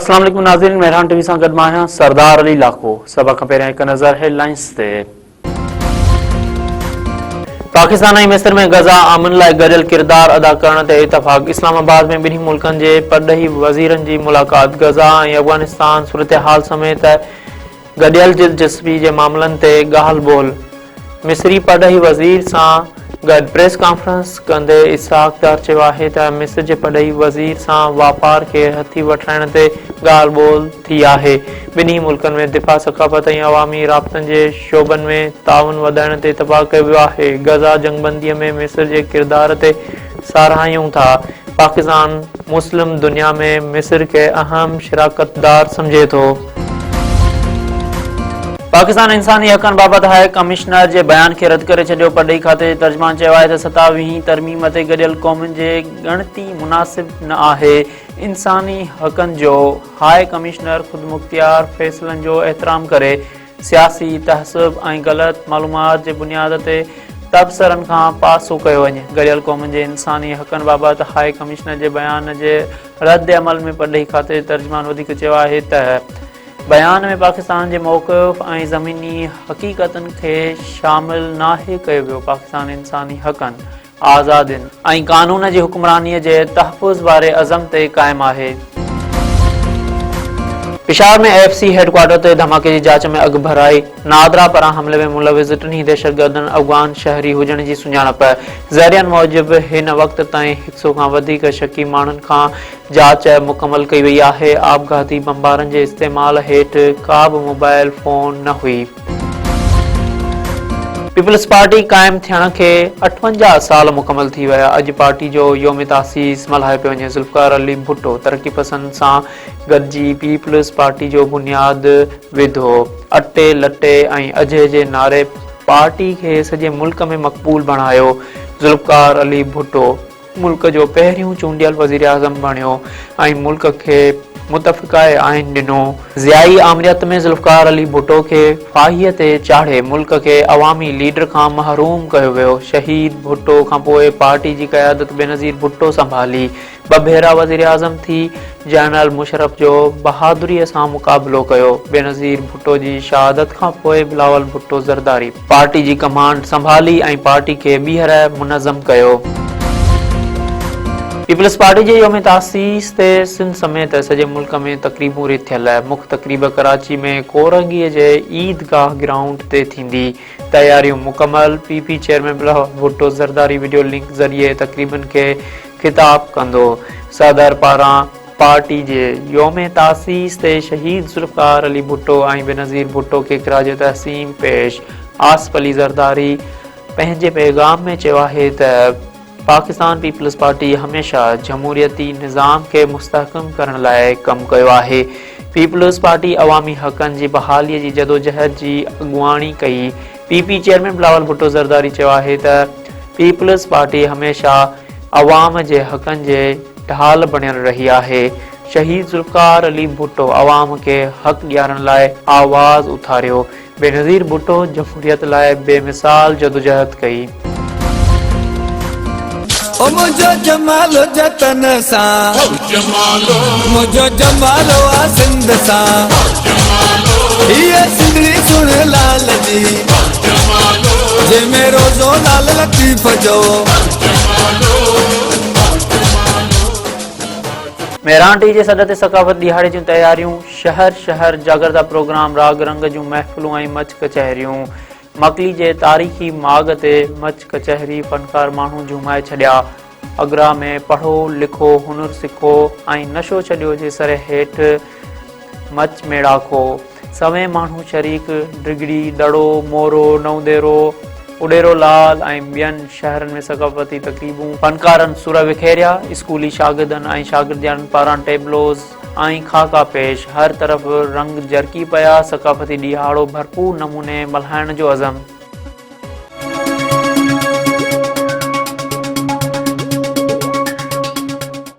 السلام عليڪم ناظرين مهراڻ ٽي وي سان گڏ مان آهيان سردار علي لاکو سڀ کان پهريان هڪ نظر هيڊ لائنز تي پاڪستان ۽ مصر ۾ غزه امن لاء گڏيل ڪردار ادا ڪرڻ تي اتفاق اسلام آباد ۾ ٻنهي ملڪن جي پرڏيهي وزيرن جي ملاقات غزه ۽ افغانستان صورتحال سميت گڏيل دلچسپي جي معاملن تي ڳالهه ٻولهه مصري پرڏيهي وزير سان گڏ پريس ڪانفرنس ڪندي اسحاق ڊار چيو آهي ته مصر جي پرڏيهي وزير سان واپار کي هٿي وٺرائڻ تي ڳالهه ٻولهه ٿي آهي، ٻنهي ملڪن ۾ دفاع، ثقافت ۽ عوامي رابطن جي شعبن ۾ تعاون وڌائڻ تي اتفاق ڪيو ويو آهي، غزه جنگبندي ۾ مصر جي ڪردار تي ساراهيون ٿا، پاڪستان مسلم دنيا ۾ مصر کي اهم شراڪتدار سمجهي ٿو. پاڪستان انساني حقن بابت هاء ڪمشنر جي بيان کي رد ڪري ڇڏيو، پرڏيهي کاتي جي ترجمان چيو آهي ته ستاويهين ترميم تي گڏيل قومن جي ڳڻتي مناسب نه آهي، انساني حقن جو هاء ڪمشنر خودمختيار فيصلن جو احترام ڪري، سياسي تعصب ۽ غلط معلومات جي بنياد تي تبصرن کان پاسو ڪيو وڃي، گڏيل قومن جي انساني حقن بابت هاء ڪمشنر جي بيان جي رد عمل ۾ پرڏيهي کاتي جي ترجمان وڌيڪ چيو آهي ته بيان ۾ پاڪستان جي موقف ۽ زميني حقيقتن کي شامل ناهي ڪيو ويو، پاڪستان انساني حقن، آزادين ۽ قانون جي حڪمراني جي تحفظ واري عزم تي قائم آهي. پشاور ۾ ايف سي هيڊڪوارٽر تي ڌماڪي جي جاچ ۾ اڳڀرائي، نادرا پاران حملي ۾ ملوث ٽنهي دهشتگردن افغان شهري هجڻ جي سڃاڻپ، ذريعن موجب هن وقت تائين هڪ سئو کان وڌيڪ شڪي ماڻهن کان جاچ مڪمل ڪئي وئي آهي، آپگهاتي بمبارن جي استعمال هيٺ ڪا به موبائل فون نه هئي. پيپلز پارٽي قائم ٿيڻ کي 58 سال مڪمل ٿي ويا، اڄ پارٽي جو يوم تاسيس ملهايو پيو وڃي، ذوالفقار علي ڀٽو ترقي پسند سان گڏجي پيپلز پارٽي جو بنياد وڌو، اٽي، لٽي ۽ اجهي جي نعري پارٽي کي سڄي ملڪ ۾ مقبول بڻايو، ذوالفقار علي ڀٽو. ملڪ جو پهريون چونڊيل وزيراعظم بڻيو ۽ ملڪ کي متفقه آئين ڏنو. ضيائي آمريت ۾ ذوالفقار علي ڀٽو کي ڦاهيء تي چاڙهي ملڪ کي عوامي ليڊر کان محروم ڪيو ويو. شهيد ڀٽو کانپوء پارٽي جي قيادت بينظير ڀٽو سنڀالي. ٻه ڀيرا وزيراعظم ٿي جنرل مشرف جو بهادريء سان مقابلو ڪيو. بينظير ڀٽو جي شهادت کانپوء بلاول ڀٽو زرداري پارٽي جي ڪمانڊ سنڀالي ۽ پارٽي کي ٻيهر منظم ڪيو. پيپلز پارٽي جي يوم تاسيس تي سنڌ سميت سڄي ملڪ ۾ تقريبون رٿيل، مک تقريب ڪراچي ۾ ڪورنگي جي عيد گاهه گرائونڊ تي ٿيندي، تياريون مڪمل، P P chairman Bilawal Bhutto Zardari video link ذريعي تقريبن کي خطاب ڪندو. صدر پاران پارٽي جي يوم تاسيس تي شهيد ذوالفقار علي ڀٽو ۽ بينظير ڀٽو کي خراج تحسين پيش. آصف علي زرداري پنهنجي پيغام ۾ چيو آهي ته پاڪستان پيپلز پارٽي هميشه جمهوريتي نظام کي مستحڪم ڪرڻ لاء ڪم ڪيو آهي. پيپلز پارٽي عوامي حقن جي بحالي جي جدوجهد جي اڳواڻي ڪئي. P P chairman Bilawal Bhutto Zardari چيو آهي ته پيپلز پارٽي هميشه عوام جي حقن جي ڍال بڻيل رهي آهي، شهيد ذوالفقار علي ڀٽو عوام کي حق ڏيارڻ لاء آواز اٿاريو، بينظير ڀٽو جمهوريت لاء بي مثال جدوجهد ڪئي. او منهنجو جمالو جتن سان منهنجو جمالو آ سنڌ سان هيء سنڌڙي سڻ لال جي جنهن ۾ روزو لال لطيف جو. مهراڻ ٽي جي سڏ تي ثقافت ڏهاڙي جون تياريون، شهر شهر جاڳرتا پروگرام، راڳ رنگ جون محفلون ۽ مچ ڪچهريون، مڪلي جي تاريخي ماڳ تي مچ ڪچهري فنڪار ماڻهو جهومائي ڇڏيا، اگرا ۾ پڙهو لکو هنر سکو ۽ نشو ڇڏيو جي سري هيٺ مچ ميڙاڪو، سوين ماڻهو شريڪ، ڊگهڙي، دڙو، مورو، نئون ديرو، اڏيرو لال ۽ ٻين شهرن ۾ ثقافتي تقريبون، فنڪارن سر وکيريا، اسڪولي شاگردن ۽ شاگردياڻين پاران ٽيبلوز ۽ خاڪا پيش، هر طرف رنگ جرڪي پيا، ثقافتي ڏهاڙو ڀرپور نموني ملهائڻ جو عزم.